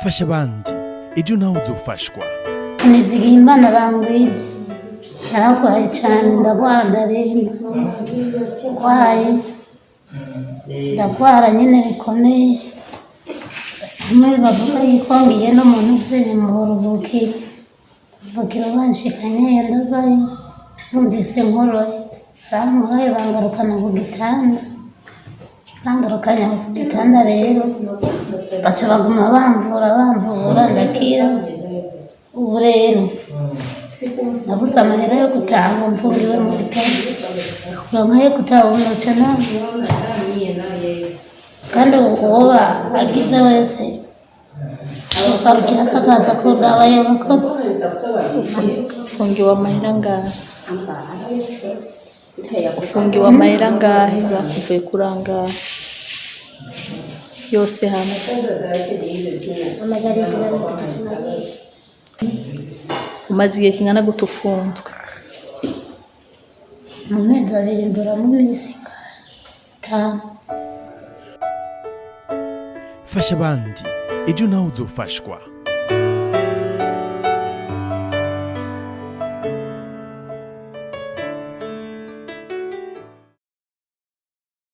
Fasha abandi, ejo nawe uzofashwa. Nizigiye Imana bangwira, nararwaye cyane, ndagwara, ndaremba, ndwaye, ndagwara nyine bikomeye. Bamwe bavuga yuko ngiye no mu ntuzenye mu buruhukiro, buruhukiro banshikanyeyo, ndavayo numvise nkoroye, bankoroye bangarukana ku gitanda. Bangarukanye ku gitanda rero, baca baguma bamvura, bamvura, ndakira. Ubu rero nabuze amahera yo gutaha, mfungiwe mu bitaro. Kuronka ayo gutaha ubu noca nabi, kandi uwoba agize wese ugarukira akaza kundaba yobakoze. Ufungiwe amahera angahe? Ufungiwe amahera angahe? Bakuvuye kuri angahe yose hamwe? 232. Umaze igihe kingana gute ufunzwe? Mu mezi 2 mburamo iminsi 5. Fasha abandi, ejo nawe uzofashwa.